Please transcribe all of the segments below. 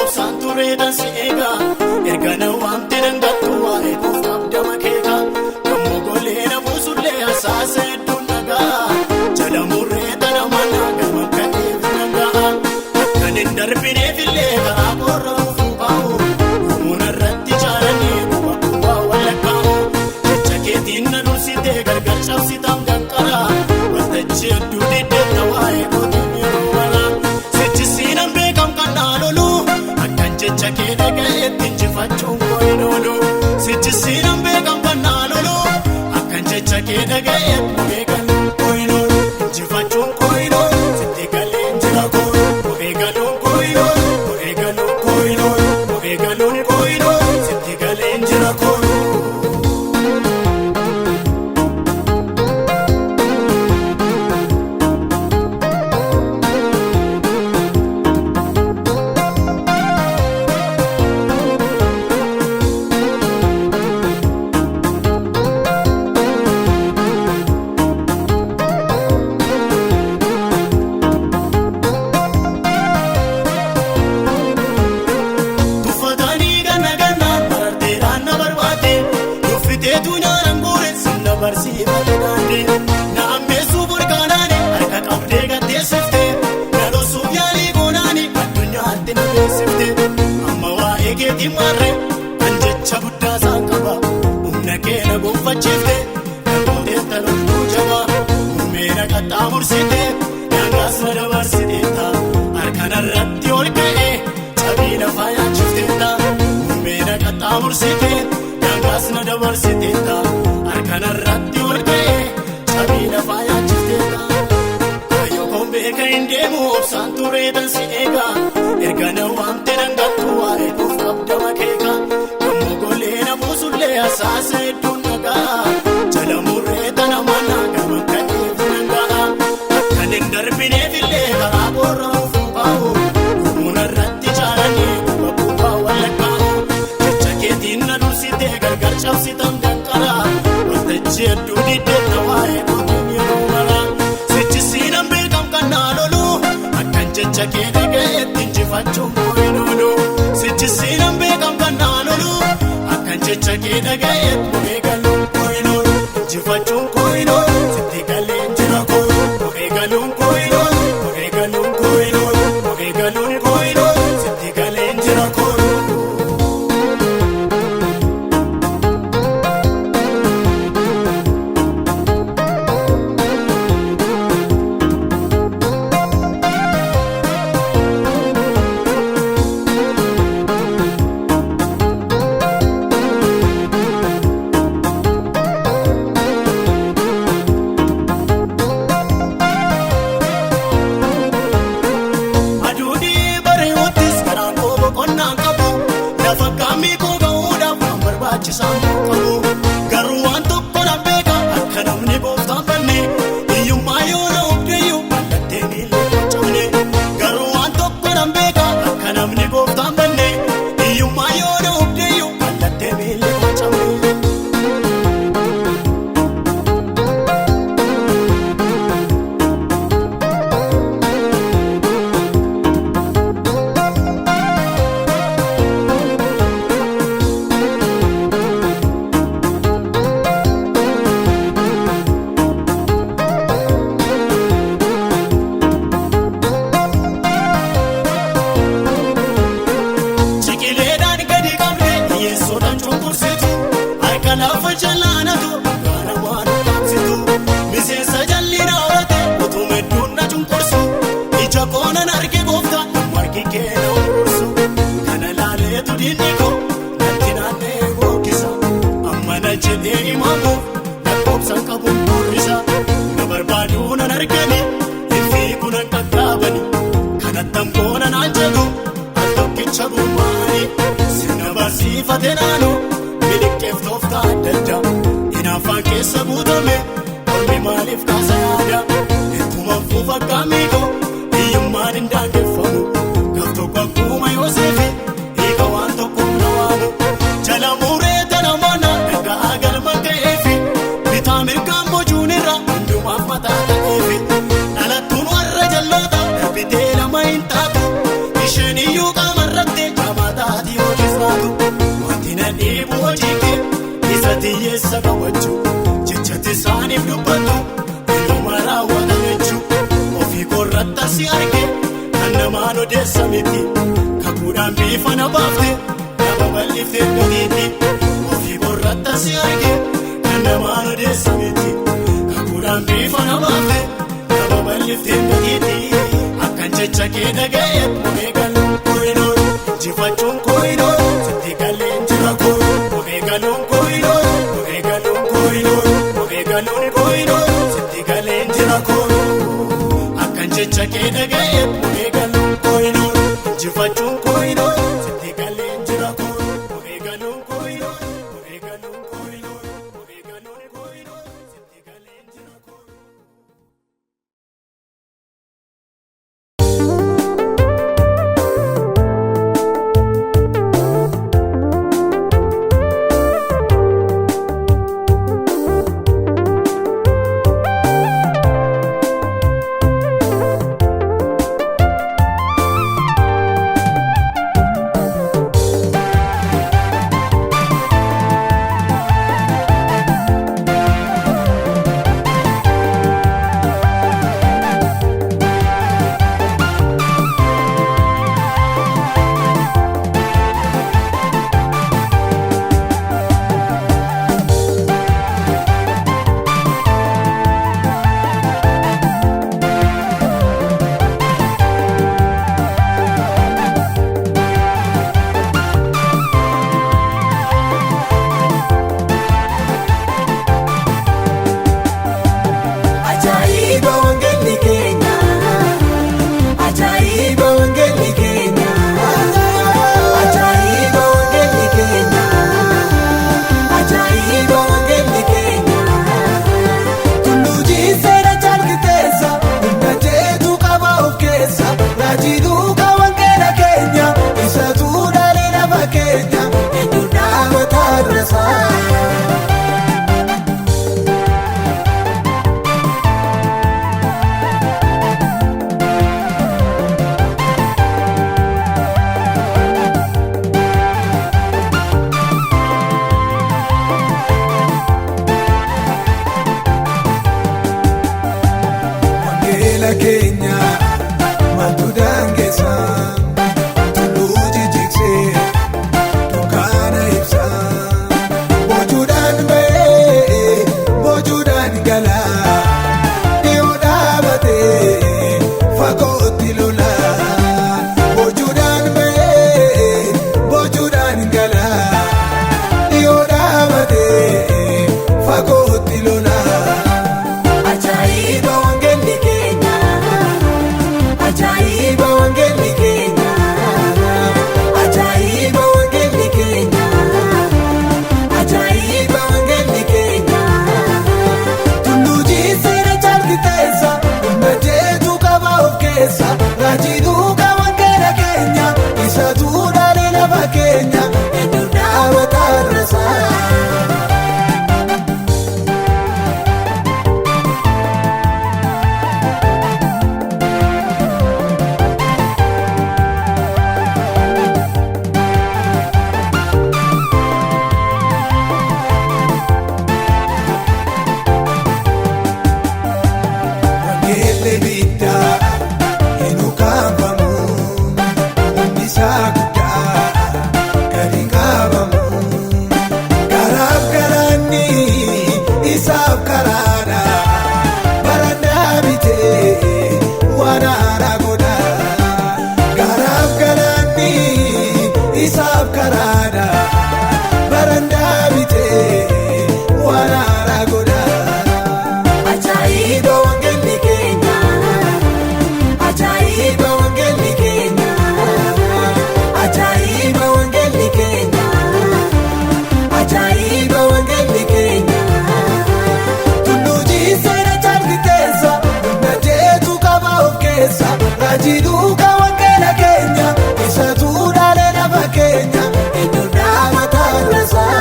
obsaan tureedhaan si eega. Erga na waamte dangattu waa'ee koof qabdama keeka. Yommuu golee na buusullee hasaasa hedduun dhagaa. Jala murree tana mana gama ka'eef danga'a. Kan hin darbineefillee karaa qorra kufuu bahu. Gurmuun irratti ijaaranii quba quba walakkaa'u. Jecha keetiin na dursitee gargar cabsitaan danqara. Waltajjii hedduu diddeetta waa'ee kootiin yeroo bara. Sichisiinan beekam kan dhaalolu. Akkan jecha kee dhaga'eetti injifachuun koo hin oolu. Sichisiinan beekam kan dhaalolu. Akkan jecha kee dhaga'eetti beekaluun koo hin oolu. Injifachuun koo hin oolu. Sitti galeen jira koo. Ko'ee galuun koo hin oolu. Ko'ee galuun koo hin oolu. Ko'ee galuun koo hin oolu. Sitti galeen jira koo. Tuffatanii ganna gannaan bararteedhaan na barbaade. Nuffiteetu nyaaraan guure sinna barsiifate daandee. Na ammeessuu burqaanaani harka qabdee gatteessifte. Na dhoosuuf yaalii goonaani addunyaatti na beeksifte. Amma waa'ee keetiin maarree kan jecha guddaa isaan qaba. Humna kee na gonfachiifte na gooteetta loltuu jabaa. Muummee na qaxxaamursite daangaas na dabarsiteetta. Harkanarratti ol ka'ee. Cabii lafaa yaachifteetta muummee na qaxxaamursite daangaas na dabarsiteetta harkanarratti ol ka'ee cabii lafaa yaachifteetta. Kaayyoo koon beeka hin deemu obsaan tureetan si eega erga na waamte dangattu waa'ee koof qabdama keeka yommuu golee na buusullee hasaasa hedduun dhagaa jala murree tana mana gama ka'eef danga'a akkan hin darbineefillee karaa qorra ufuu bahu. Gurmuun irratti ijaaranii quba quba walakkaa'u. Jecha keetiin na dursitee gargar cabsitan danqara. Waltajjii hedduu diddeetta waa'ee kootiin yeroo mara. Sichisiinan beekam kan naa lolu. Akkan jecha kee dhaga'eetti injifachuun koo hin oolu. Sichisiinan beekam kan naa lolu. Akkan jecha kee dhaga'eetti ko'ee galuun koo hin oolu. Injifachuun koo hin oolu. Sitti galeen jira koo. Ko'ee galuun koo hin oolu. Ko'ee galuun koo hin oolu. Ko'ee galuun koo hin oolu. Sitti galeen jira koo. Aduudii bareewoottis karaan koo boqonnaan qabu. Lafa qaamni koo ga'uudhaaf waan barbaachisaan koo qabu. Garuu waan tokko nan beeka akka namni gooftaan banne. Hiyyummaa yoo na obdeeyyuu mallattee miillee qocamne. Garuu waan tokko nan beeka akka namni gooftaan banne. Hiyyummaa yoo na obdeeyyuu mallattee miillee qocamne. Ciqileedhaan gadi qabdee hiyyeessoodhaan cunqursitu. Harka lafa jalaanatu gaara waan qaabsitu. Miseensa jalli raawwate utuu hedduun na cunqursu. Ija koonan arge gooftaa margi kee na urursu. Kana laaleetu diinni koo natti naanna'ee gookkisa. Amma na jedhee himamuuf lakkoofsaan qabuun turrisa. Na barbaaduu nan argani hin fiigu nan qaqqaabani. Kanattan boona naan jedhu. Al tokkicha gurmaa'anii sirna barsiifate naannoo miliqeef tooftaa adda addaa hinaaffaan keessa guutame ormi maaliif kaasa yaada ittuma fuufa qaamiikoo hiyyummaan hin daangeffamu gaaf tokko akkuma Yoosefi hiika waan tokko na waamu jala muree tana mana dhaga'aa galma ka'eefi bitaa mirgaan bocuun irra hundumaaf mataa ta'eefi dhalattuun warra jalloota darbitee lama hin taatu isheen iyyuu qaama irratti. Ajaa'iba hojii kee isa xiyyeessa qabachuu jechatti isaaniif dubbatu inuma raawwatan jechuu ofii korratta si arge kan namaan odeessa miti kakuudhaan bifa na baafte na babal'iftee gadiitti ofii korratta si arge kan namaan odeessa miti kakuudhaan bifa na baafte na babal'iftee gadiitti akkan jecha kee dhaga'e of eeggaluun kooyinoon injifachuun kooyinoon sitti galeen jira koo of eeggaluun kooyinoon of eeggaluun kooyinoon of eeggaluun kooyinoon sitti galeen jira koo akkan jecha kee dhaga'e of eeggaluun kooyinoon injifachuun kooyinoon sitti galeen jira koo of eeggaluun kooyinoon of eeggaluun kooyinoon of eeggaluun kooyinoon sitti galeen jira koo. Ajaa'iba wangeelli keenya Ajaa'iba wangeelli keenya Ajaa'iba wangeelli keenya Ajaa'iba wangeelli keenya Tulluu jiiseera caalkiteessa humna jeetu qaba of keessa raajii duukaa wangeela keenya isatu dhaalee lafa keenya eenyuun dhaabata durasaa. Wangeela keenya maaltu daangeessa tulluu jijjiirsee dukkaana ibsa boojuudhaan ba'ee boojuudhaan gala dhiyoo dhaabatee fagootti lola boojuudhaan ba'ee boojuudhaan gala dhiyoo dhaabatee fagootti lola. Ajaa'iba wangeelli keenya Ajaa'iba wangeelli keenya Ajaa'iba wangeelli keenya Ajaa'iba wangeelli keenya Tulluu jiiseera caalkiteessa humna jeetu qaba of keessa raajii duukaa wangeela keenya isatu dhaalee lafa keenya eenyuun dhaabata durasaa. Wangeelli biddaa hin ukkaanfamu humni isaa guddaa gadi hin qabamu karaaf galaanni isaaf karaadha barandaa bitee waan haaraa godha karaaf galaanni isaaf karaadha barandaa bitee waan haaraa godha. Ajaa'iba wangeelli keenya Ajaa'iba wangeelli keenya Ajaa'iba wangeelli keenya Ajaa'iba wangeelli keenya Tulluu jiiseera caalkiteessa humna jeetu qaba of keessa raajii duukaa wangeela keenya isatu dhaalee lafa keenya eenyuun dhaabata durasaa.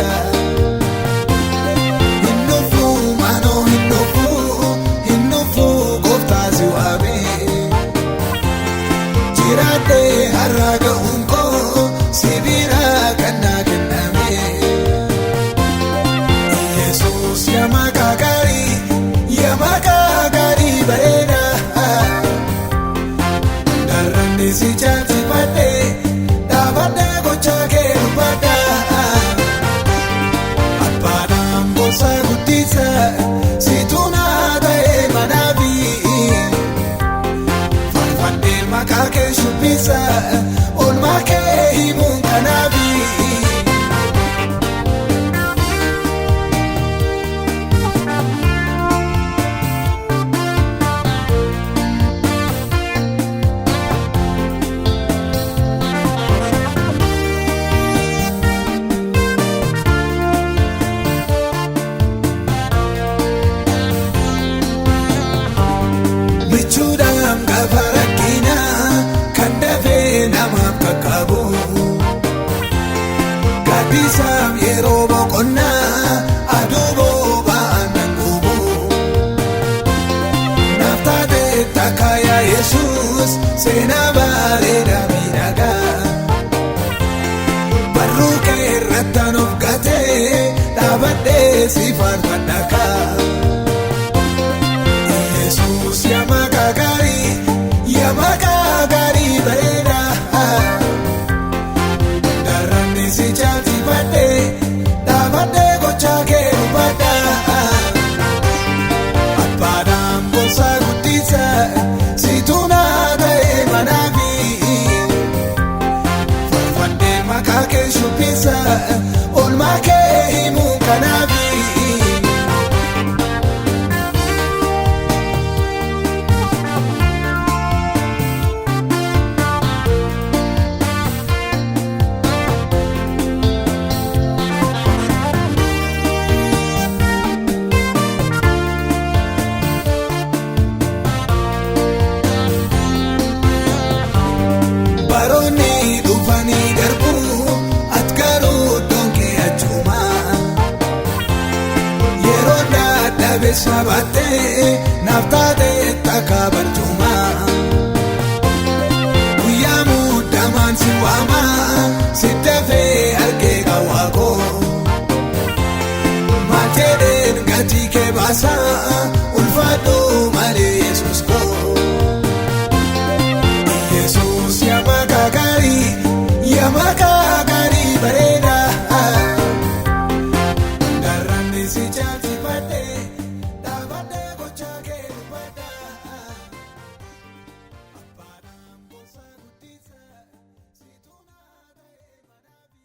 bareeda. Hin dhufu maaloo hin dhufu hin dhufu gooftaa si waame. Jiraadhee har'a ga'uun koo si bira kan naa kenname. Yesuus yaa maqaa gaarii yaa maqaa gaarii bareeda. Darranni si caalchifadhee dhaabadhee gochaa kee dubbadha. Abbaadhaan gorsa guddisa situ naa ta'e manaafi. Faarfannee maqaa kee shubbisa oolmaa kee himuun kanaafi. Michuudhaan gaafa rakkinaa kan dafee namaaf qaqqabu. Gaaddisaaf yeroo boqonnaa aduu boba'aan nan gubu. Naaf taatee takka yaa Yesuus seenaa bareedaa miidhagaa. Barruu kee irratti an of gatee dhaabadhee si faarfadha kaa. Yesuus yaa maqaa gaarii yaa maqaa gaarii bareeda. Darranni si caalchifadhee dhaabadhee gochaa kee dubbadha. Abbaadhaan gorsa guddisa situ naa ta'e manaafi. Faarfannee maqaa kee shubbisa oolmaa kee himuun kanaafi. Baroonni dhufanii darbu ati garuu iddoon kee achuma. Yeroo dadhabe sabattee naaf taatee takka barcuma. Guyyaa muddamaan si waama si dafee argee qawwaakoo. Maal jedheen gatii kee baasa ulfaadhu malee Yesuus koo. Yesuus yaa maqaa gaarii yaa maqaa gaarii bareeda. Darranni si caalchifadhee dhaabadhee gochaa kee dubbadha. Abbaadhaan gorsa guddisa situ naa ta'e manaafi.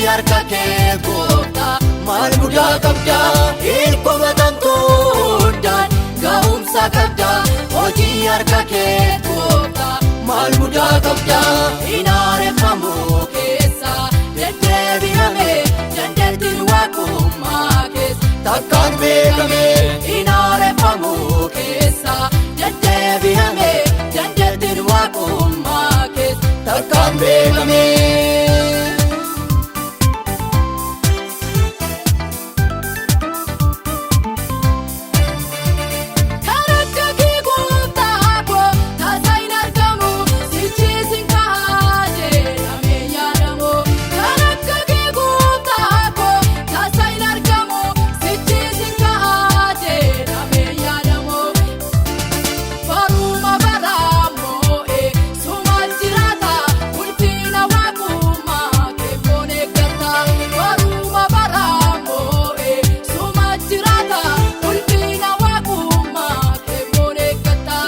Hojii harka kee gooftaa maal mudaa qabda? Hiikoo matamtuudhaan ga'umsa qabda. Hojii harka kee gooftaa maal mudaa qabda? Inaareeffamu keessa deddeebi'ame dandeettiin waaqummaa keessa takkaan beekame. Inaareeffamu keessa deddeebi'ame dandeettiin waaqummaa keessa takkaan beekame. Karakka kee gooftaa koo tasaa hin argamu sichiisin kahaa jedhamee yaadamu. Karakka kee gooftaa koo tasaa hin argamu sichiisin kahaa jedhamee yaadamu. Baruma baraamoo suma jiraata ulfina waaqummaa keefoon eeggata. Baruma baraamoo suma jiraata ulfina waaqummaa keefoon eeggata.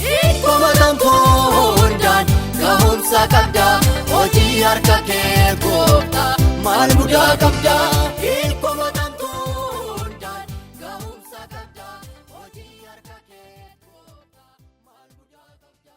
Hiikoo matamtuudhaan ga'umsa qabda. Hojii harka kee gooftaa maal mudaa qabda? Hiikoo matamtuudhaan ga'umsa qabda. Hojii harka kee gooftaa maal mudaa qabda?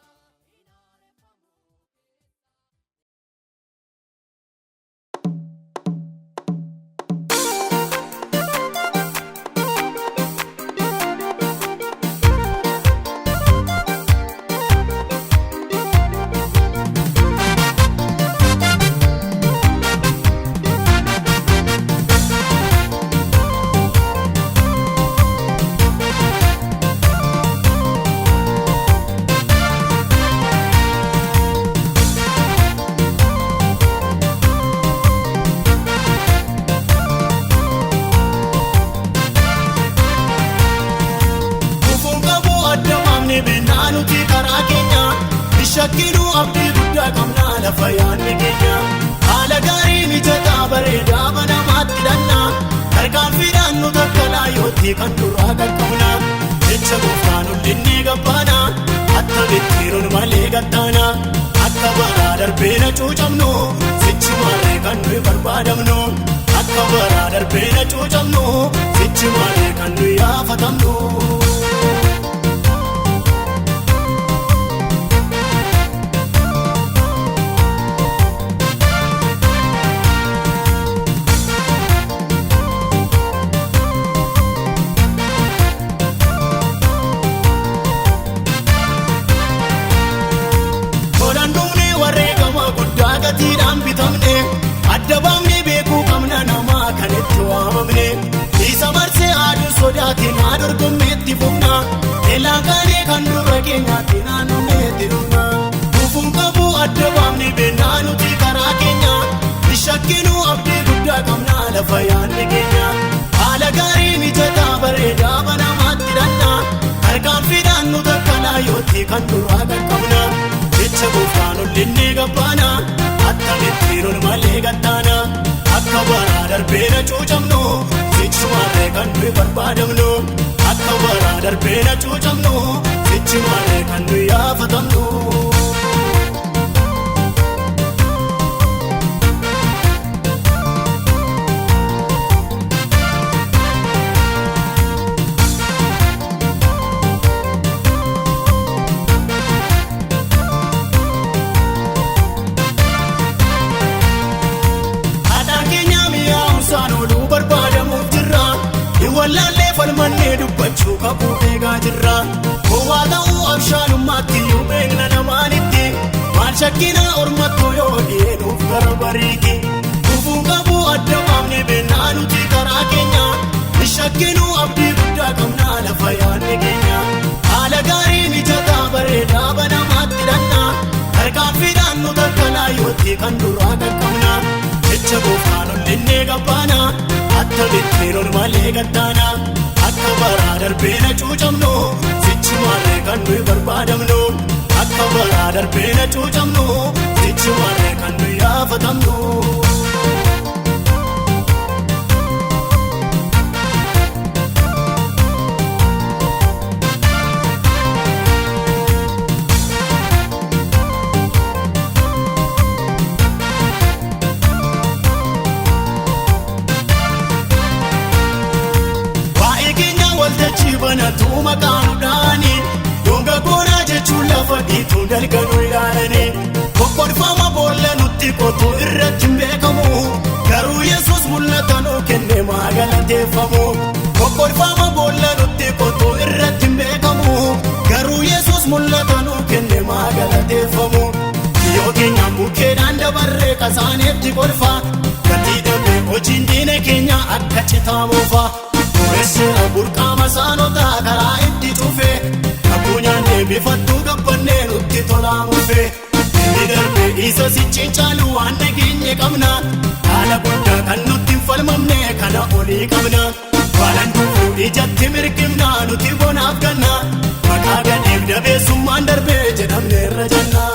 Kufuun qabu adda baafnee beennaa nuti karaa keenya. Shakkiinuu abdii guddaa qabnaa lafa yaadne keenya. Haala gaarii mijataa bareedaa banamaatti dhanna. Tarkaanfiidhaan nu takka laayootti kan duraa qaqqabna. Jecha gooftaan hundinni gabbaana. Akkamittiin malee gattaana. Akka baraa darbee na cuucamnu. Sichi malee kan nuyi barbaadamnu. Akka baraa darbee na cuucamnu. Sichi malee kan nuyi yaafatamnu. Tolaan dhumne wareegama guddaa gatiidhaan bitamne adda baafnee beekuu qabna namaa kan itti waamamne. Isa marsee aduun sodaatiin haa dorgommeetti fufna. Eelaan kaanee kan dura keenyaatti naannomeetti dhufna. Kufuun qabu adda baafnee beennaa nuti karaa keenya. Shakkiinuu abdii guddaa qabnaa lafa yaadne keenya. Haala gaarii mijataa bareedaa banamaatti dhanna. Tarkaanfiidhaan nu takka laayootti kan duraa qaqqabna. Jecha gooftaan ollinni gabbaana. Akkamittiin ol malee gattaana. Akka baraa darbee na cuucamnu. Sichi malee kan nuyi barbaadamnu. Akka baraa darbee na cuucamnu. Sichi malee kan nuyi yaafatamnu. Haadhaan keenya mi'aawunsaan ooluu barbaadamuuf jirra. Wallaallee falmannee dubbachuu qabuu eegaa jirra. Gowwaa ta'uu abshaanummaatti iyyuu beekna namaanitti. Maal shakkina ormattoo yoo dhiyeenuuf gara bariiti. Kufuun qabu adda baafnee beennaa nuti karaa keenya. Shakkinuu abdii guddaa qabnaa lafa yaadne keenya. Haala gaarii mijataa bareedaa banamaatti dhanna. Tarkaanfiidhaan nu takka laayootti kan duraa qaqqabna. Jecha gooftaan ollinnee gabbaana. Akkamittiin ol malee gattaana. Akka baraa darbee na cuucamnu. Sichi malee kan nuyi barbaadamnu. Akka baraa darbee na cuucamnu. Sichi malee kan nuyi yaafatamnu. banatu maqaanuudhaani. Donga goonaa jechuun lafa dhiituun dalganuu ilaalani. Kokkolfama boolla nutti qotuu irratti hin beekamu. Garuu Yesuus mul'ata nuu kenne maa galateeffamu. Kokkolfama boolla nutti qotuu irratti hin beekamu. Garuu Yesuus mul'ata nuu kenne maa galateeffamu. Kiyyoo keenyaan bukkeedhaan dabarree kasaaneetti kolfa. Gatii dhabee hojiin diina keenya akka citaa moofa. Dureesseera burqaama saanotaa karaa itti cufe. Kakuu nyaannee bifattuu gabbannee nutti tolaa mufe. Inni darbee isa sichiin caalu waan nageenye qabna. Haala guddaa kan nutti hin falmamne kana olii qabna. Baalaan dhufuu ijatti mirgimna nuti bonaaf ganna. Maqaa gadheef dabeessummaan darbee jedhamne irra jenna.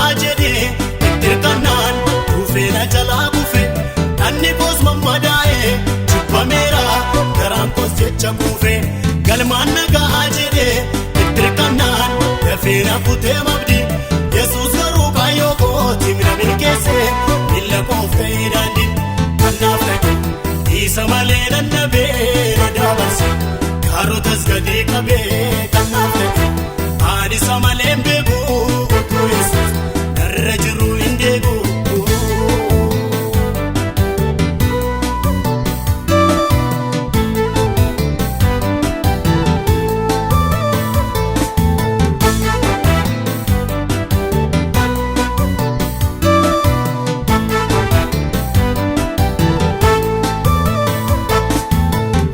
naga'aa jedhee itti hirkannaan dhufee na jalaa kufe dhanni koos mammadaa'ee jibbameera garaan koos jecha kuufe galmaan naga'aa jedhee itti hirkannaan dafee na kutee mabdii Yesuus garuu kaayyoo kooti mina milkeesse miila koof ta'ee daandii kanaaf ta'e isa malee dandabee na dabarse kaarotas gadi qabee kanaaf ta'e ani isa malee hin beeku utuu Yesuus narra jiru hin deebi'u.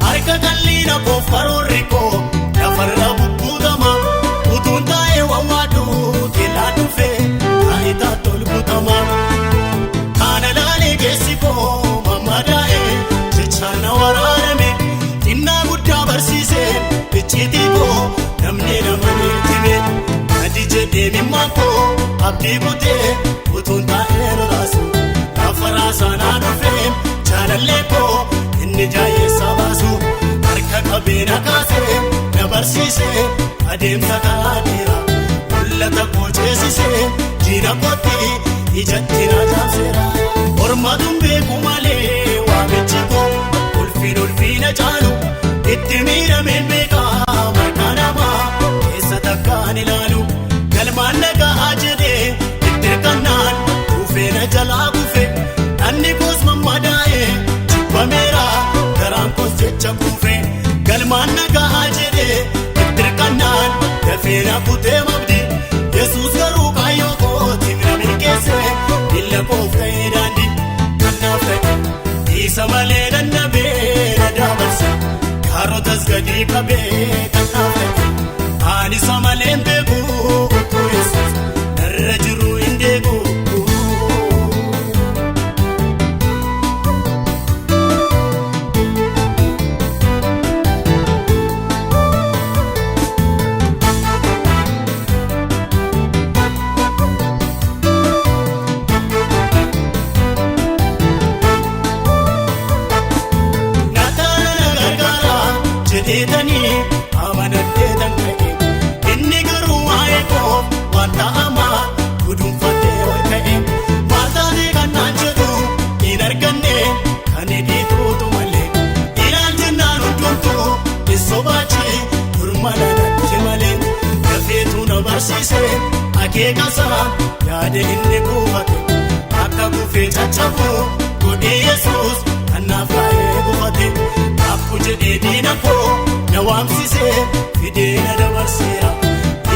Harka qalliina koof karoorri koo lafarra bubbuutama utuun taa'ee wawwaadhu teelaa dhufee taayitaa tol butama. Kana laalee keessi koo mammadaa'ee jechaan na waraaname xinnaa guddaa barsiisee icciitii koo namni nama time gadi jedhee mimmaan koo abdii kutee utuun taa'ee lolaasu lafa raasaanaa dhufee jaalallee koo inni jaayessa baasu harka qabee na kaasee na barsiisee adeemsa karaa dheeraa mul'ata koo ceesisee diina kootti ijatti na jaamseera. Ormatuun beeku malee waamichi koo ulfiin ulfiina caalu itti miidhameen beekaa markaa namaa keessa takkaan ilaalu galmaan naga'aa jedhee itti hirkannaan dhufee na jalaa kufe dhanni koos mammadaa'ee jibbameera garaan koos jecha kuufe galmaan naga'aa jedhee itti hirkannaan dafee na kutee mabdii Yesuus garuu kaayyoo kooti mina milkeesse miila koof ta'ee daandii kanaaf ta'e isa malee dandabee na dabarse kaarotas gadi qabee kanaaf ta'e ani isa malee hin beeku utuu Yesuus narra jiru hin deebi'u. Nataana na gargaara jedheetanii amanadheetan ka'e inni garuu waa'ee koo waan ta'amaa guduunfatee ol ka'e maal taatee kan naan jedhu hin arganne kan hidhiituutu malee ilaal jennaan hundumtuu hin sobaachi durmana natti malee dafeetu na barsiise akeekasaa yaada inni kuufate akka kufee caccabu godhee Yesuus kanaaf kaa'ee gufate dhaabbu jedhee diina koo na waamsisee fidee na dabarseera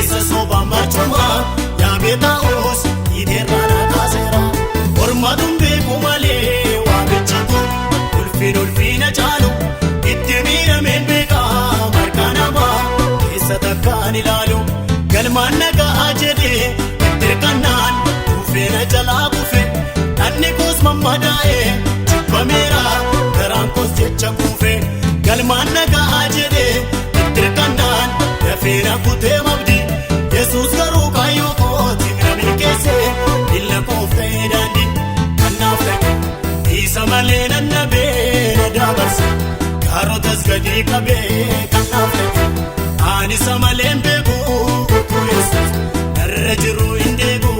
isa soobaan barcumaa yaabee taa'us dhiiteerraa na kaaseera ormatuun beeku malee waamicha koo ulfiin ulfiina caalu itti miidhameen beekaa markaa namaa keessa takkaan ilaalu galmaan naga'aa jedhee itti hirkannaan dhufee na jalaa kufe dhanni koos mammadaa'ee jibbameera garaan koos jecha kuufe galmaan naga'aa jedhee itti hirkannaan dafee na kutee mabdii Yesuus garuu kaayyoo kooti mina milkeesse miila koof ta'ee daandii kanaaf ta'e isa malee dandabee na dabarse kaarotas gadi qabee kanaaf ta'e ani isa malee hin beeku utuu Yesuus narra jiru hin deebi'u.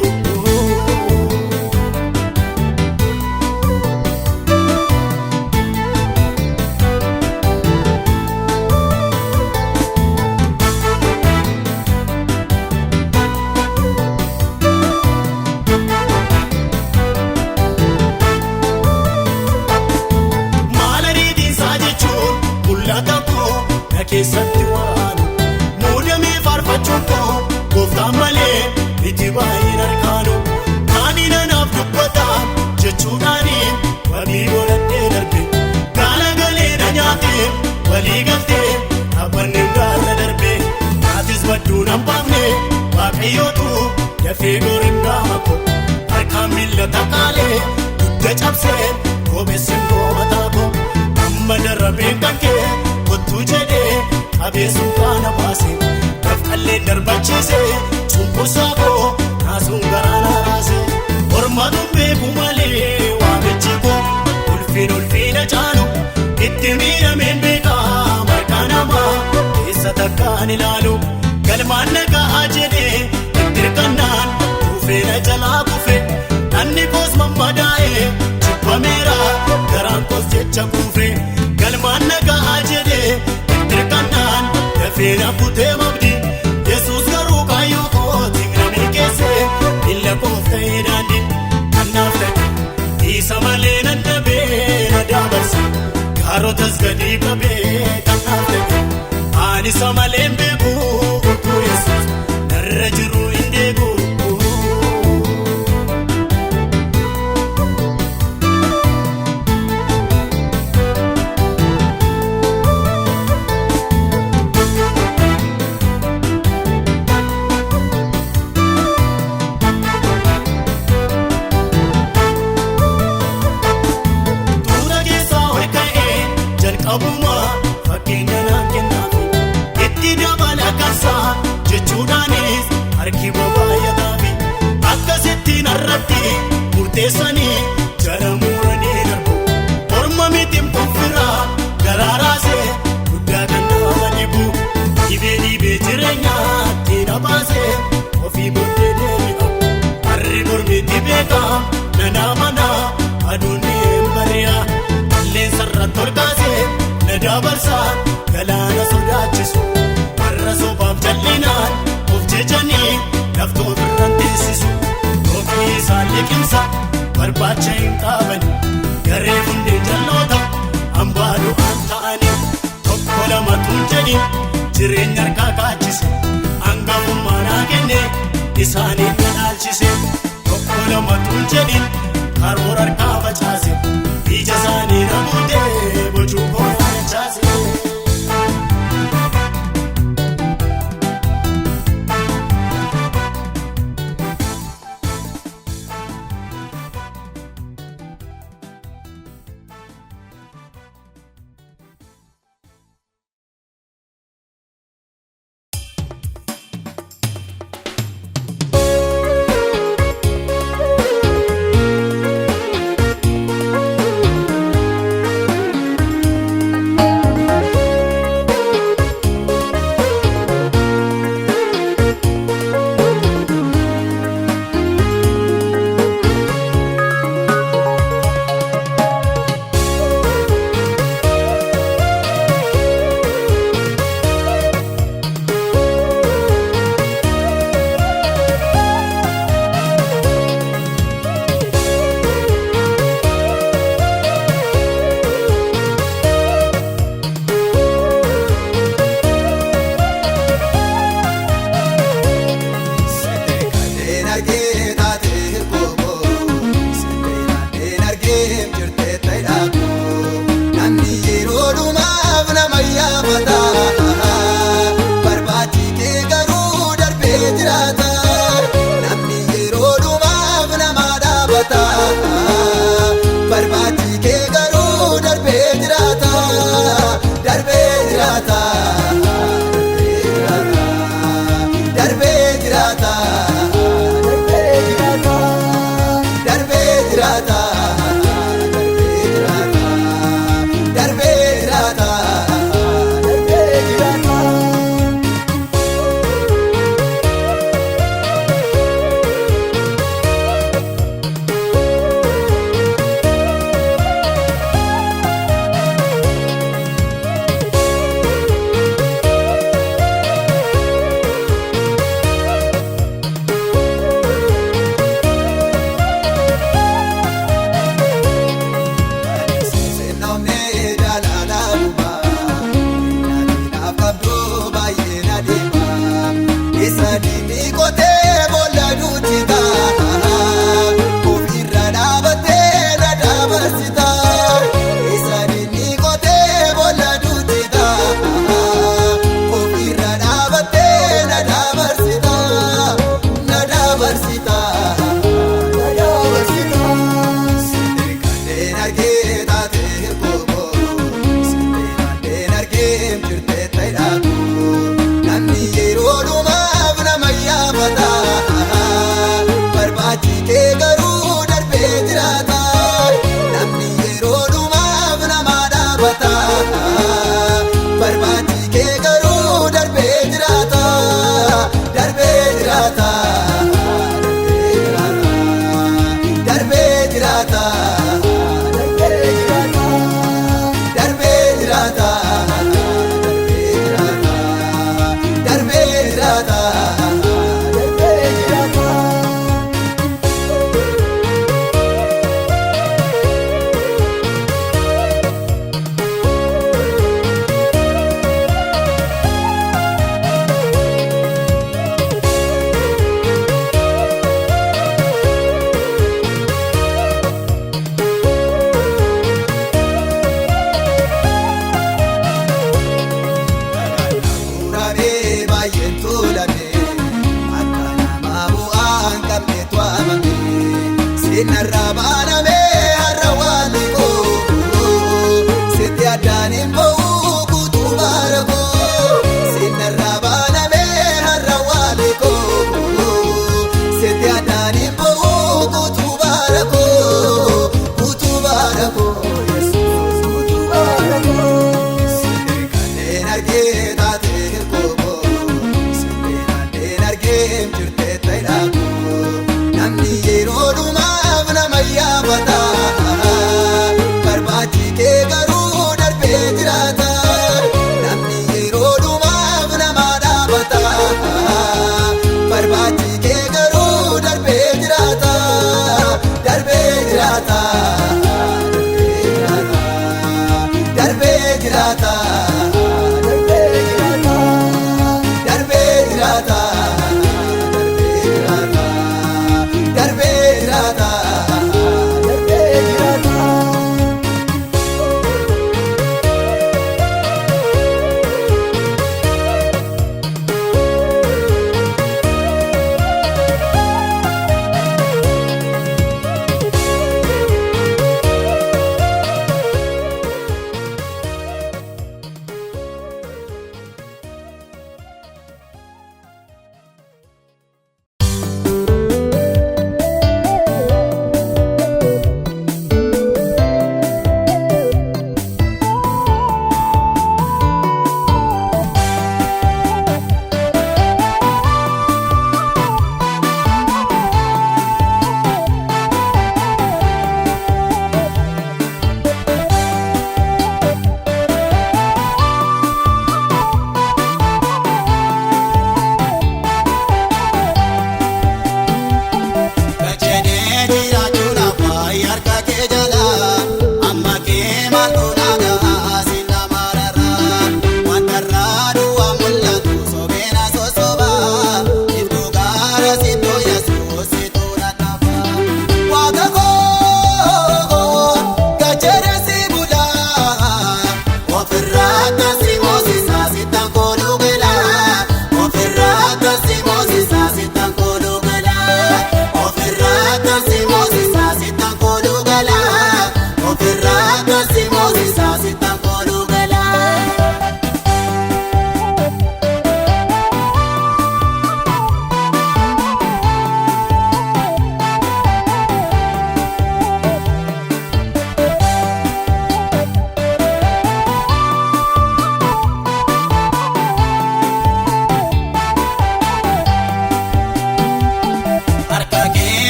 Maala riitiinsaa jechuun mul'ata koo na keessatti waraanu muudamee faarfachuun koo gooftaan malee miti baay'een harkaanu kaani nanaaf dubbata jechuudhaani wabii godhadhee darbe gaala galee na nyaatee walii galtee dhaabbanni gaala darbe naatis badduu nan baafne waaqayyootu dafee gorin gaama koo harkaan miila takaalee dugda cabsee kobeessin koo mataa koo amma darabeen kan kee kottuu jedhee qabeessuun faana baase dafqallee darbachiise cunqursaa koo naasuun garaa. Itti miidhameen beekaa markaa namaa keessa takkaan ilaalu galmaan nagaa jedhee itti hirkannaan kuufee na jalaa kufe dhanni koos mammadaa'ee jibbameera garaan koos jecha kuufe galmaan nagaa jedhee itti hirkannaan dafee na kutee mabdi Yesuus garuu kaayyoo kootiin na milkeesse miila koof ta'ee daandii kanaaf ta'e isa malee nan dhabee na dabarse. Kaarotas gadi qabee kanaaf ta'e ani isa malee hin beeku utuu Yesuus narra jiru hin deebi'u. Tuura keessaa ol ka'ee jalqabumaa fakkeenya naan kennaafi itti dabala kansaa jechuudhaanis harki bobaayataafi akkasittiin har'atti murteessanii jara muuranii darbu morma mitiin konfiraa garaa raasee guddaa kan nama dhibu dhibee dhibee jireenyaatti na baasee ofii booddee deebi'a harri mormitti beekaa nana mana aduun hin bari'a qilleensa irratti ol kaasee na dabarsa galaana sodaachisu warra sobaaf jal'inaan of jejanii laftoo birraan teessisu ofii isaan liqimsa barbaacha hin qaban garee hundee jalloota hambaa du'aan ta'anii tokko lama tuun jedhi jireenya harkaa kaachise hangafummaa naa kenne isaaniin na dhaalchise tokko lama tuun jedhi karoora harkaa facaase ija isaanii na buutee bocuu koo na dachaase. Kanneen argee taatee hirkoo Kanneen argee jirtee ta'ee Namni yeroo dhumaaf nama yaafata Barbaachi kee garuu darbee jiraata Namni yeroo dhumaaf nama dhaabata Barbaachi kee garuu darbee jiraata Darbee jiraata Darbee jiraata Darbee jiraata Darbee jiraata Darbee jiraata Darbee jiraata.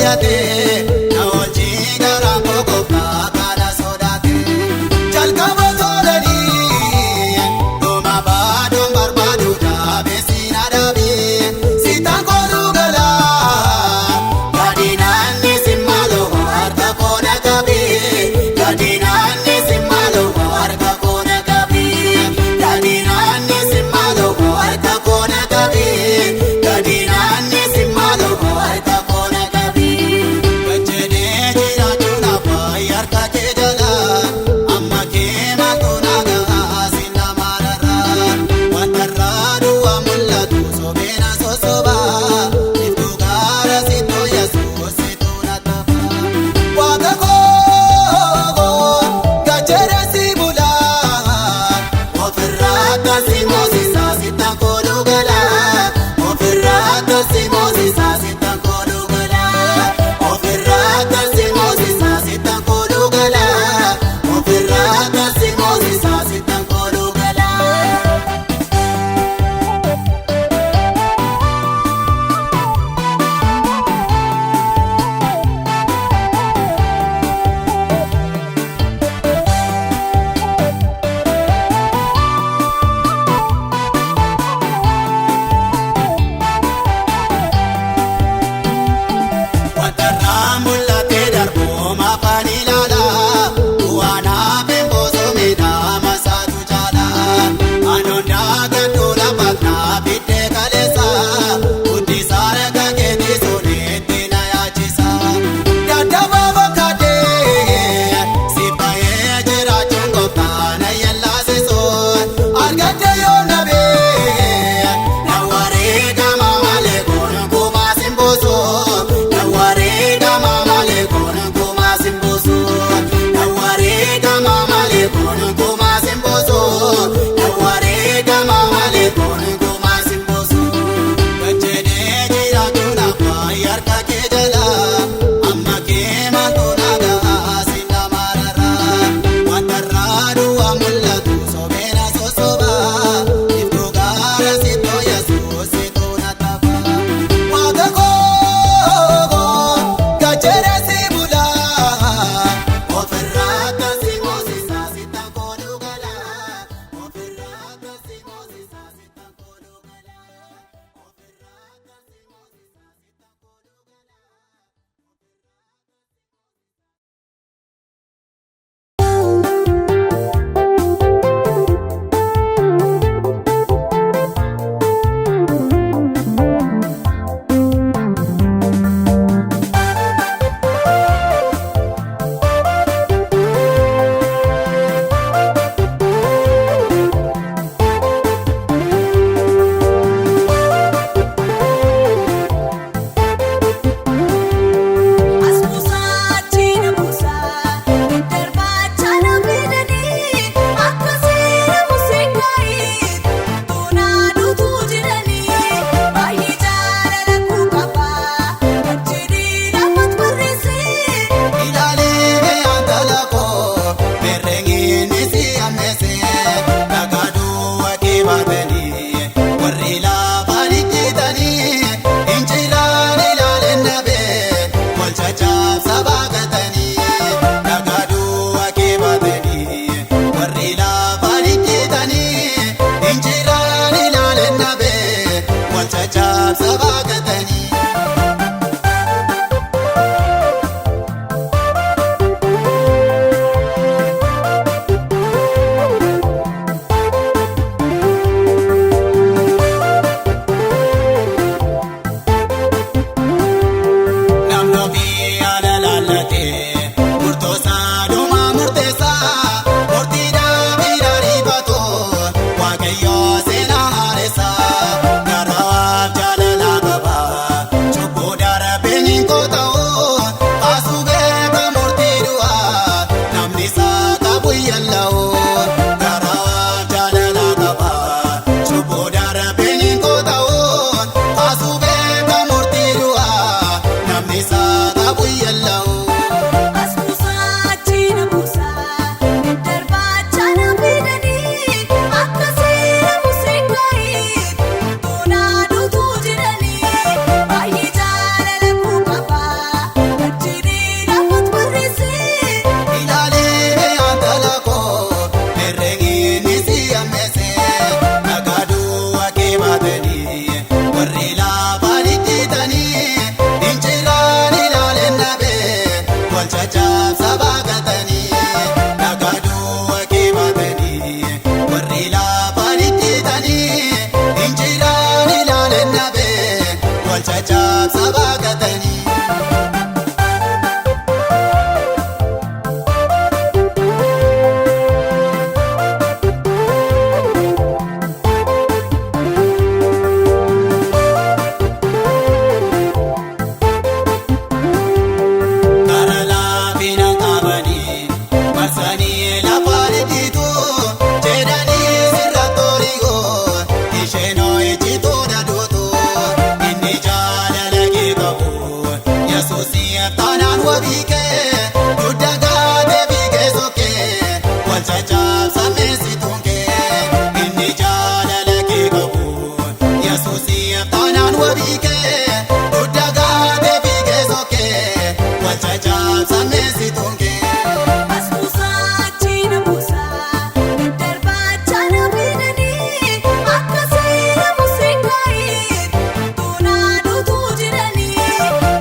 baay'atee na oolchii garaan koo gooftaa kana sodaate. Jalqaba tolanii dhuma baaduun barbaadu jaabeessi na dhaabee sitaan kooluu galaa gadinaanni si maaloo harka koona qabee gadinaanni si maaloo harka koona qabee gadinaanni si maaloo harka koona qabee gadinaanni si maaloo harka koona qabee. Gajjadee jiraachuun afaan harka kee jala amma kee maaltu nagaa si nama rarraa wanta irraa duwwaa mul'atu sobeena sosoba iftuu gaara si tooyyasu si tola tafa. Waaqa koo gajjadee si bulaa ofirraa kasi moosisaa si takooluu galaa ofirraa kasi moosisaa si takooluu galaa ofirraa kasi moosisaa si takooluu galaa ofirraa kasi moosisaa si takooluu galaa. Watarraa mul'atee darbu maafaan ilaalaa bu'aan hafeen boosoo miidhaa baatanii warri lafaan ijjitanii injiraan ilaaleen dhabee wal cacaabsa baaqatanii dhagaa duwwaa kee baatanii warri lafaan ijjitanii injiraan ilaaleen dhabee wal cacaabsa baaqatanii. Kara laafina qabanii marsanii lafaan ijjitu jedhanii sirra toorigoo isheen ijjituu dhaduutu inni jaalala kee qabu Yesuusii taanaan wabii kee dugda gaatee fiigee sokkee wal cacaabsa meessituun kee inni jaalala kee qabu Yesuusii taanaan wabii kee dugda gaatee fiigee sokkee wal cacaabsa meessituun kee. As buusaa achi na buusaa daddarbachaa na fidanii akka seera Museen kaa'ee tuunaa duutuu jiranii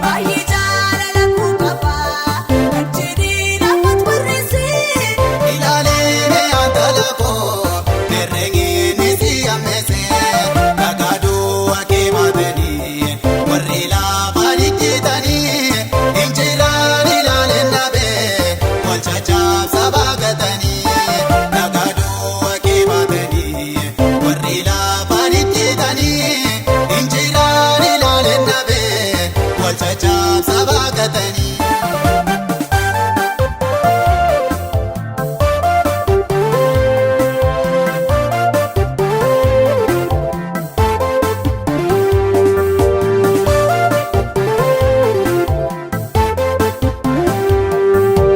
baay'ee jaalala kuu qabaa kan jedhee lafatti barreessee. Ilaalee antala koo herreegni si ammeesse dhagaa duwwaa kee baatanii warri lafaan ijjitanii injiraan ilaaleen dhabee wal cacaabsa baaqatanii dhagaa duwwaa kee baatanii warri lafaan ijjitanii injiraan ilaaleen dhabee wal cacaabsa baaqatanii.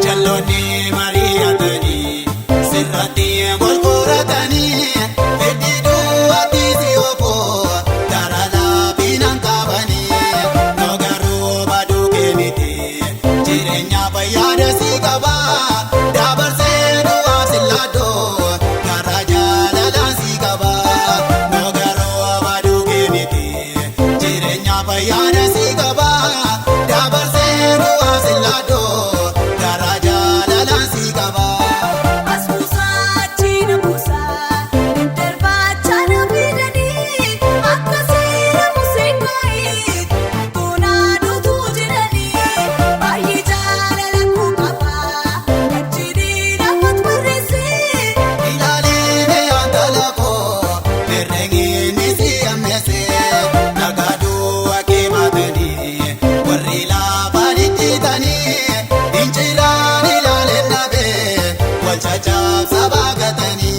Jalloonni mari'atanii sirratti wal qoratanii fedhii duwwaatti si oofoo gara laafinaan qabanii nogaruu baduu keemiti jireenya fayyaada si qaba dabarsee duwwaa si laddoo gara jaalalaan si qaba nogaruu baduu keemiti jireenya fayyaada si qaba dabarsee duwwaa si laddoo gara jaalalaan si qaba. As buusaa achi na buusaa daddarbachaa na fidanii akka seera Museen kaa'ee tuunaa duutuu jiranii baay'ee jaalala kuu qabaa kan jedhee lafatti barreessee. Ilaalee antala koo herreegni si ammeesse dhagaa duwwaa kee baatanii warri lafaan ijjitanii injiraan ilaaleen dhabee wal cacaabsa baaqatanii.